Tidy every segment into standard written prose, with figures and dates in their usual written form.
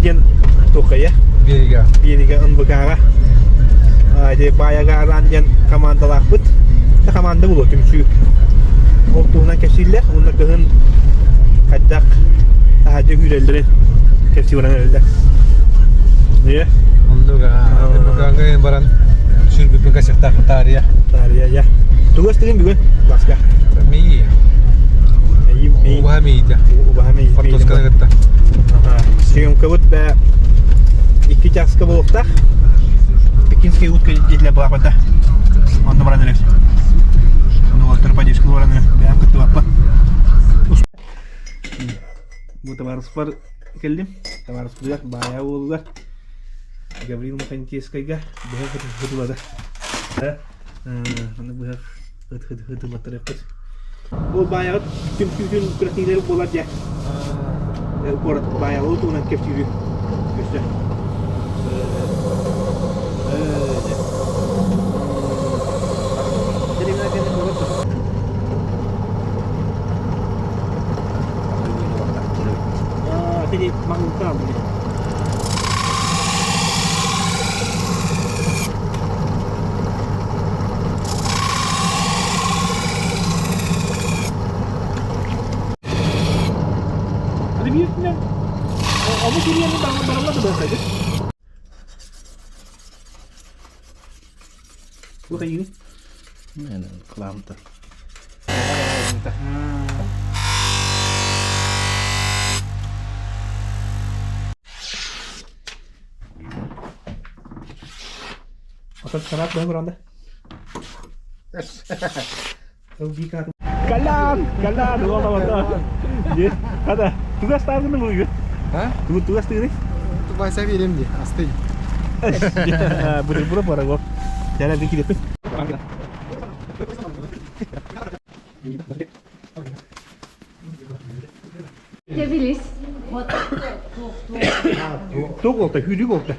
диэн туоххайа? Биэригэ. Биэригэ НВК-ҕа. Ити Баайагараан диэн командалаахпыт. Команда буолуо түмсүү. Ол туһунан кэпсииллэр. Уонна кыһын хайдах таһырдьа күүрэллэрин кэпсии баран эрэллэр. Ийэ. Оннук НВК-ҥа баран сүүрбүппүн косяктаахпын таарыйа. Таарыйа, я. Тугу астыгын бүгүн, Ласка? Мии. Убаһа миитэ. Убаһа миитэ. Хортуосканы кытта. Съемкабыт бэ 2 часка буолуохтаах. Пекинская утка диэтилэр буолаахпыта. Онно баран эрэр. Онно уолаттар поддержка баран эрэр. Бэйэм кыттыбаппын. Бу табаарыспар кэллим. Табаарыспытыгар Баайа уолугар Гаврил Махантьевскайга быһах ытылады. Аны быһах ытылаттарыахпыт. Бу баайаҕыт түмсүүтүн күрэхтэһиилэрэ буолар дьэ. Куорат баайаҕы туһунан кэпсиирү өссө. Сини маҥнайгы Аны биир өттүнэн омук ириэни баралла да быһахайдык. Туох эйиини? Кыламта. Отон санаат быһа баранда. Калан, калан, уола Хада, тугас тааргыны буйгун? А? Тугу тугас тыгыны? Тубайса берем ди, асты. Бутерброд бара го. Жара бики деппин. Явились. Туох болта, хүлүк болта.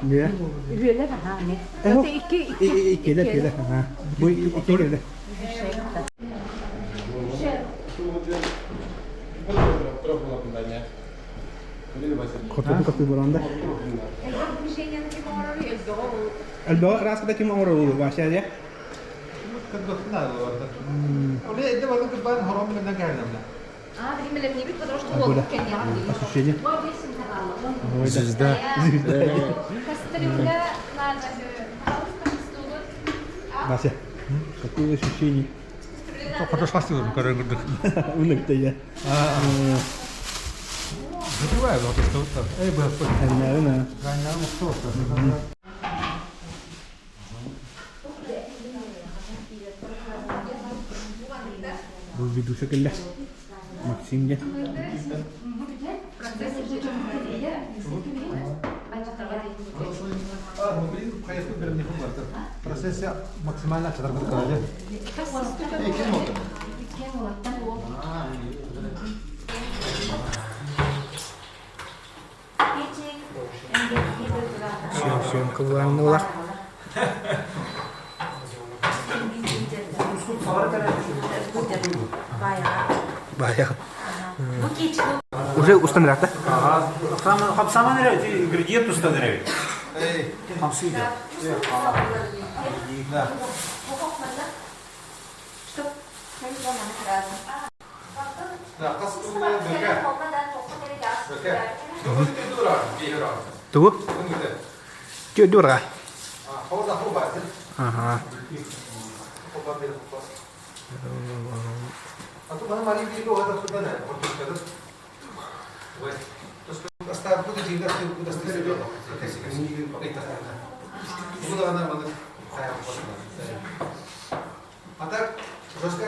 Не? Үөлэ баһааны. Икки Иккилер, иккилер. Бу иккилер. Хоту капы баранда. Элбэҕи кырааската ким оҥорор Вася дьэ? Освещение. Звезда. Вася, какое ощущение? Хорошо көрөнгүрдүк. Уныкта я. Забиваю, вот это. Эй, Наверное. Бу ведущий кэллэ. Максим диэн. Процессе максимально чыдарбыт кылады. Съемка главного. Баягы. Уже устан да? Хамсаман эрэ, ингредиент устан эрэ. Хамсыйда. Тугу? Дурга. Ага. А так, жестко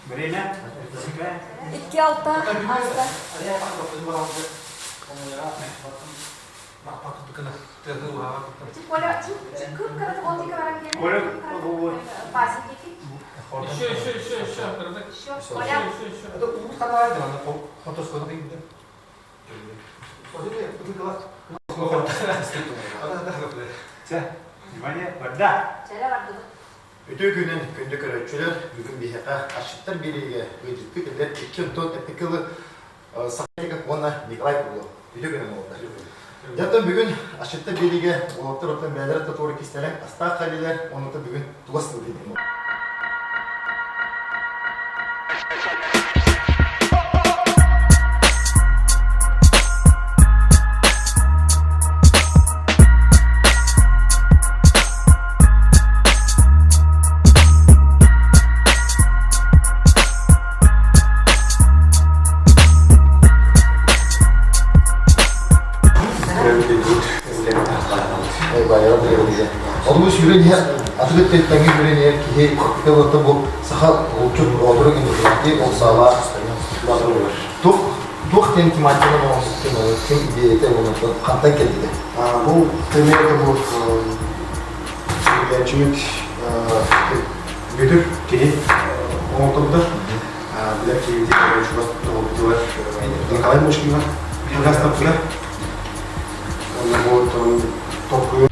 Время. 2 6 алта. Коля, Еще, еще, еще, еще. Еще, еще. Внимание, вода. Үтүө күнүн күндү көрөөччүлэр, бүгүн биһиэхэ асчыттар биэриигэ ыалдьыттыы кэлэр икки онтон эпикылы Сахатика уонна Николай Круглов. Үтүө күнүн уолаттар. Дьэ бүгүн асчыттар биэриигэ уолаттар оттон бэйэлэрэ татууру кистэлэҥ астаах кэллилэр, онута бүгүн тугас тыл диэн. Ол сүүрэн иһэр атыгыт тэҥҥэ сүүрэн иһэр киһи кытылыта бу саха булчут боотуру инникитин ол саалаах туох туох диэн тематиканан оҥостуттун ким идиэйэтэ уонна хантан кэлбитэ Бу примерно бу Сүрүннээччибит Бүөтүр кини оҥорторбута. Билэр киһибитигэр чугас доҕорбутугар Николай Мышкиҥҥа гаастаппыта. Онно бу толкуйу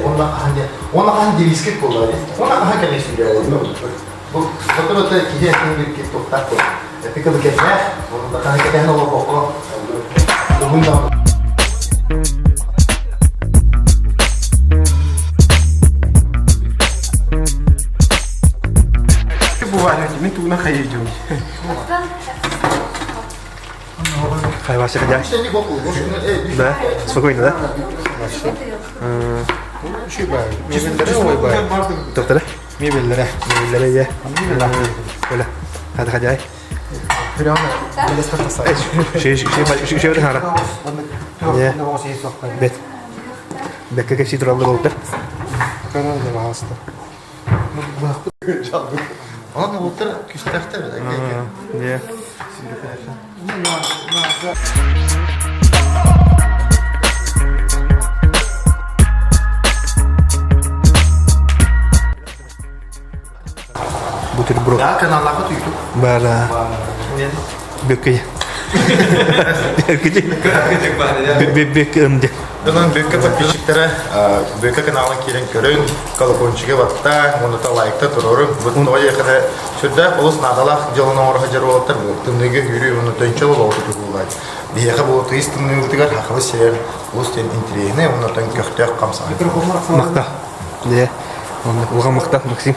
Уонна хаһан диэн уонна хаһан девизкит буолла дии. Уонна хаһан кэлин сүүрээли. Бу сотору киһи этин бир туохтаах буолла. Эпикалы кэллээх, онно хаһан кэтэһэн олорбокко уһун да Мин тугунан хайыйдым. Хайвасы хадя. Да, спокойно, да? Доктора? Мебеллere. Мебеллere я. Оля. Хада хадяй. Ши хара. Не. Бет. Бекке кепси тураллар болду. Онон уолаттар күстээхтэр Не. Бутерброд. Да, каналлаахыт YouTube. Бара. Бөккөй. Бөккө ымды. Онон Бөккө подписчиктара Бөккө каналын киирэн көрүн, колокольчига батта, онута лайкта туруорун. Бу тоҕо диэххэ сүрдээх олус наадалаах дьыаланы оҥоро сылдьар уолаттар бу тымныыга үүрүү уонна төнчө олоҕу тутуһуулаах. Биһиэхэ бу тыйыс тымныыбытыгар хахалы сирэр олус диэн интэриэһинэй уонна оттон көхтөөх хамсааһын. Махта. Дьэ, онно улахан махта, Максим.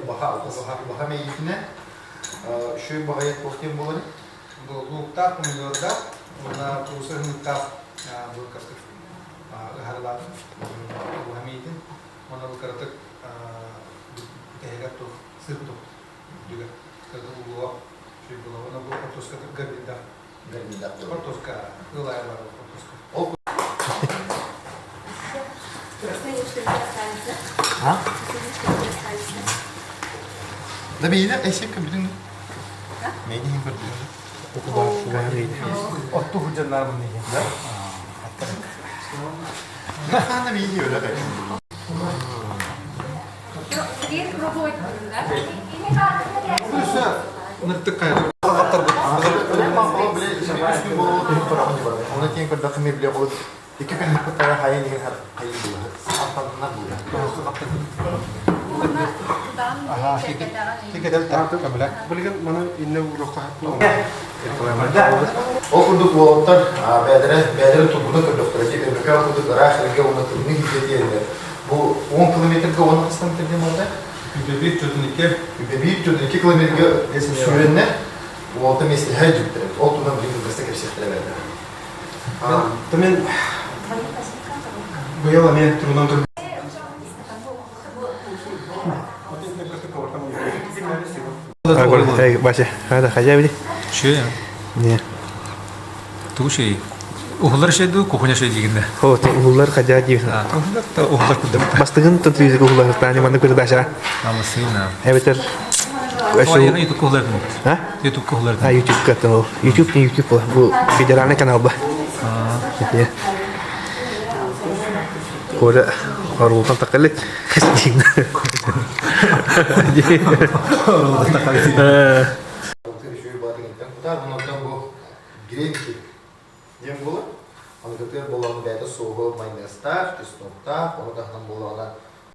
Баха баха мэйиитинэ үчүгэй баҕайы туох диэн буолар? Лууктаах, помидордаах уонна кууса ыһыктаах былкастык ыһарылаатым. Баха миитин уонна бу кыратык бүтэһигэр туох сыр туох үрдүгэр кыратык угуо үчүгэй буолар. Уонна бу хортуоска гарнирдаах. Гарнирдаах буолар. Хортуоска ылайа бар хортуоска. Ол А? Да бейді, эсеп көбүтүн. Мейді хин көрдүн. Отту худьаннар мын Да? Хана бейді өлі қай. Ныртык кайда. Оны тиен көрдөххө ми биле болот. Икки күн кытара хайын деген хайын була. Антаннар була. Ол курдук уолаттар бэйэлэрэ бэйэлэрин тургуна көрдөхтөрө дии Өймөкөөн курдук ыраах сиргэ уонна тымныы сиргэ тиийэллэр. Бу 10 километрга 10 километр диэн буолла. Үбэбиир чотун икки. Үбэбиир чотун икки километрга сүүрэннэр уолта миэстэлэһэ дьүктэрэ. Ол туһунан билигин кылгастык кэпсиэхтэрэ бэрдэ. Мен быйыл эмиэ турунан тур. Вася, хада хозяин били? Че? Не. Тугу шей? Уһулар шей дуу, кухня шей дигинде. Хо, уһулар хозяин диир. Уһулар та уһулар курдук. Бастыгын телевизорга уһулар таани манна передача. Намысына. Эбэтэр YouTube уһулар. А? YouTube уһулар. А YouTube каттан YouTube не YouTube бу федеральный канал ба. Коля Оруултан тақалит. Оруултан тақалит. Гренки диэн буолар. Аны кытыар буолан бэйэтэ суоһу майонезтаах, чесноктаах, ону таһынан буоллаҕына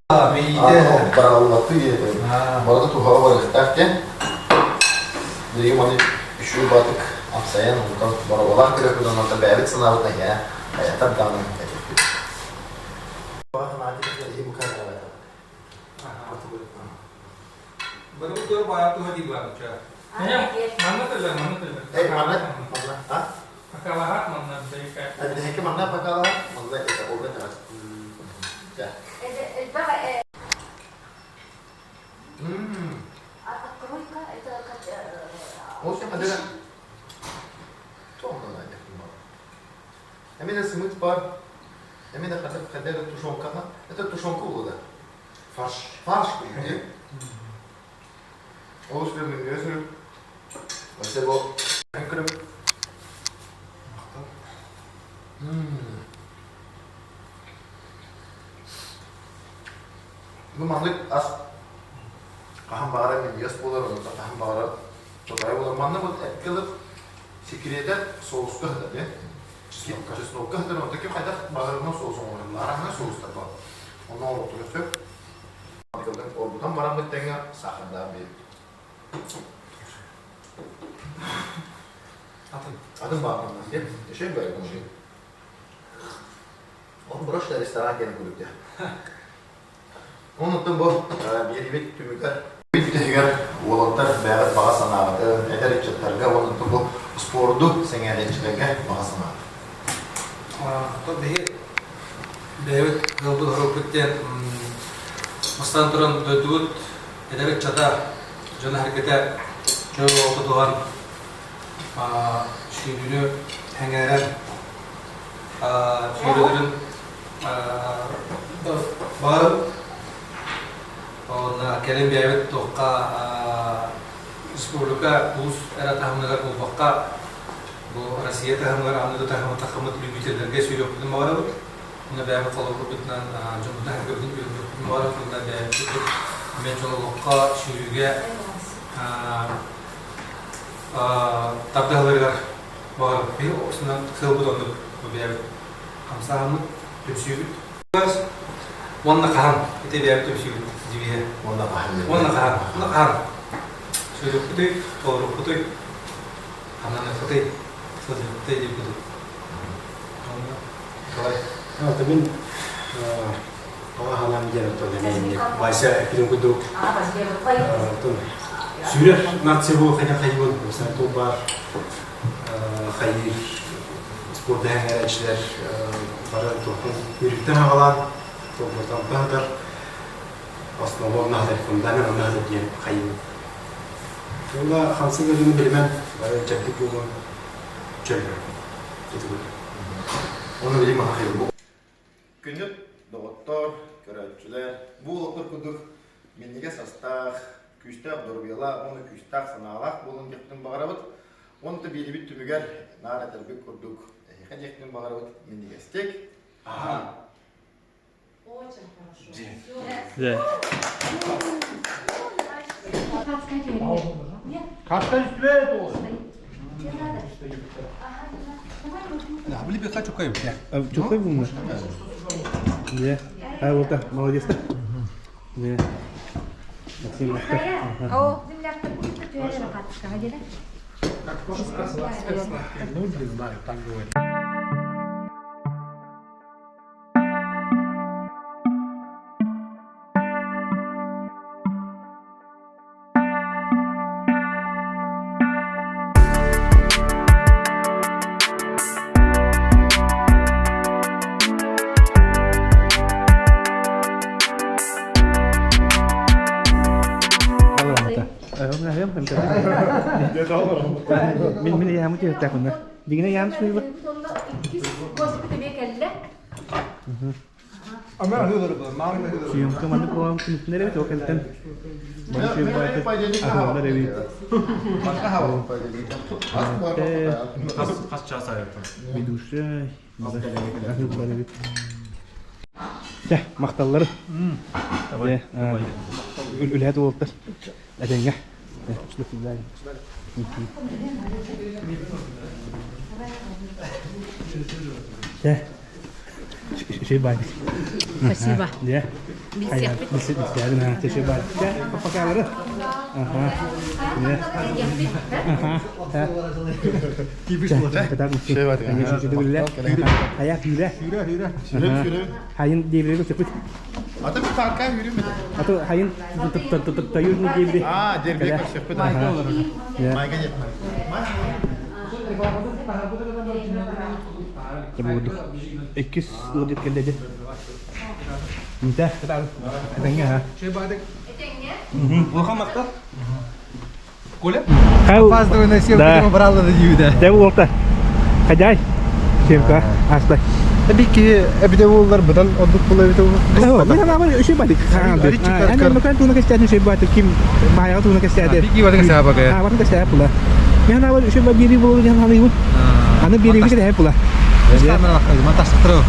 Миитэ. Бараллаты барыта туһаҕа барыахтаах диэн. Билигин маны үчүгэй баатык амсайан онтон боруобалаан көрөккүн онон бэйэбит санаабыт эһээ хайатар даҕаны этиппит. Барыбыт баайа туһа дии баабыча. Манна төлөр, манна төлөр. Эй, манна, манна, а? Покалаһат манна бэйкэ. Эдиһэки манна покалаһат, манна это ол это. Откройка, это как... Эмиэ сымыт бар, эмиэ да хадер тушенкаға. Это тушенка буолла. Фарш. Фарш курдук. Олус бир сүрүп. Өссө бу көрүп. Бу маннык ас хаһан баҕарар минньигэс буолар, онута хаһан баҕарар тотайа буолар. Манна вот эккэ секретэ соуска сытар диэн. Чеснокка сытар, онто ким хайдах баҕарарынан соус оҥорор. Араһына соустар бар. Онно оҥоруохтура сөп. Оргутан бараммыт тэҥҥэ саахардаан биэрбит. Атын. Атын баҕарынан диэн. Еще баар Он брошенный ресторан диэн курдук дьэ. Онуттан бу биэрибит түмүгэр бүтэһигэр уолаттар бэйэҕит баҕа санааҕытын, эдэр ыччаттарга уонна бу спорду сэҥээрээччилэргэ баҕа санаат. То биһи бэйэбит ыалбыт оһороппут диэн бастаан туран дойдубут эдэр ыччата дьоно-сэргэтэ чөл олоҕу тутуһан сүүрүүнү сэҥээрэн сүүрэлэрин баҕарым уонна кэлин бэйэбит туохха республика улуус эрэ таһымыгар буолбакка бу Россия таһымыгар аныгы таһымы тахаммыт любителлэргэ сүүрүөхпүтүн баҕарабыт уонна бэйэбит холобурбутунан дьоммутун сэргэбитин үөрдүөхпүтүн баҕарабыт уонна бэйэбит эмиэ дьол олоххо сүүрүүгэ тардыһаларыгар баҕарабыт. Биһи осунан сыалбыт оннук бу бэйэбит хамсааһыммыт, түмсүүбүт. Уонна хаһан ити бэйэбит түмсүүбүт девиһэ. Уонна хаһан. Уонна хаһан. Уонна хаһан. Сүүрүкпүтүй, толорукпутуй, хамнаныахпытый, сылдьыахпытый диир курдук. Онно Николай. Это мин аҕа диэн оттон эмиэ Вася эппитин курдук сүүрэр нация бу хайа хайыбын тыл баар хайыыр спорт эһэҥэрээччилэр бары туохтан үөрүүттэн аҕалаан толбортон таһытар основа наһатар фундамент наһатар диэн хайыыбын. Уонна хамсык ыарыыны билимэн бары чэбдик буолуон чөл ити курдук. Оны билим ахайбы. Күнүт, доҕоттор, көрөөччүлэр, бу уолаттар курдук минньигэс астаах, күүстээх доруобуйалаах уонна күүстээх санаалаах буолун диэхпитин баҕарабыт. Уонна биэрибит түмүгэр наар этэрбит курдук эһиэхэ диэхпитин баҕарабыт минньигэстик. Аһаан. Очень хорошо. Да. Картан үстүбэт ол. Чухай бумма. Не. А вот так, молодец. Не. Максим, О, земляк-то будет түһэрэ Ну, не знаю, так говорит. Мин мин яамы түһүттэхпинэ. Дигинэ яам сүбэ. Съемка маннык буолан күнүттэн эбит, ол кэнтэн аһыллар эбит. Хас час айыттан? Ведущая, аһыллар эбит. Чэ, махталлары. Үлэһит уолаттар. Этэҥҥэ. До свидания. Чэ. Спасибо. Спасибо. Да. Билсиэхпит. Билсиэхпит. Чэчэ бар. Пока Ага. Ага. Ая күүрэ. Сүүрэ, сүүрэ. Сүүрэ, сүүрэ. Хайын диэбири сөпүт. Ата bir tarkan yürü mü? Аты хайын тойур диэбири. А, дербе көрсөкпүт. Майга жетмей. Иккис ыалдьыт кэллэ дьэ. Интэ, этэҥҥэ ха. Улахан махтал. Коля? Опаздывай на съемку, брал на дивиде. Дэ уолта. Хадяй. Съемка. Астай. Бикки эбите буоллар быдан ордук була эбите Мен анабар үчүй батык. Аны мөкөн туна кестәдин үчүй батык ким баягы туна кестәдин. Бики батын кесәбе бага. А, батын кестәдин була. Мен анабар үчүй ба бири болу дигән ханыйбын. Аны бири кесәдин була. Маташтыру.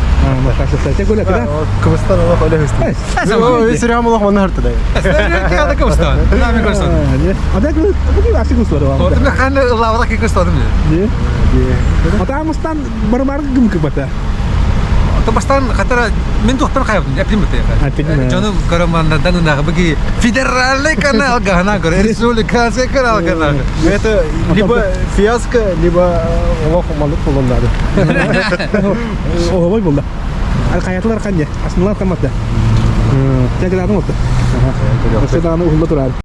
Маташтыру. Те гөлә тида. Кыбыстан олох өлө хөстү. Сөрөм олох манна хартыда. Кияда кыбыстан. Нами кыбыстан. Ада гөл бу ашы кыбыстан. Отым хан лавра ки кыбыстан. Ата амыстан бар-бар гым кыбата. Бастан хатара мен тухтан хайбын эпим бите. Жону көрөмандардан унагы буги федеральный канал гана көр, республиканский канал гана. Это либо фиаско, либо олох малык болоннары. Оһобой болду. Каятылар канья, асмылар каматта. Тәгеләрнең отты. Ошо дагы уһулла турар.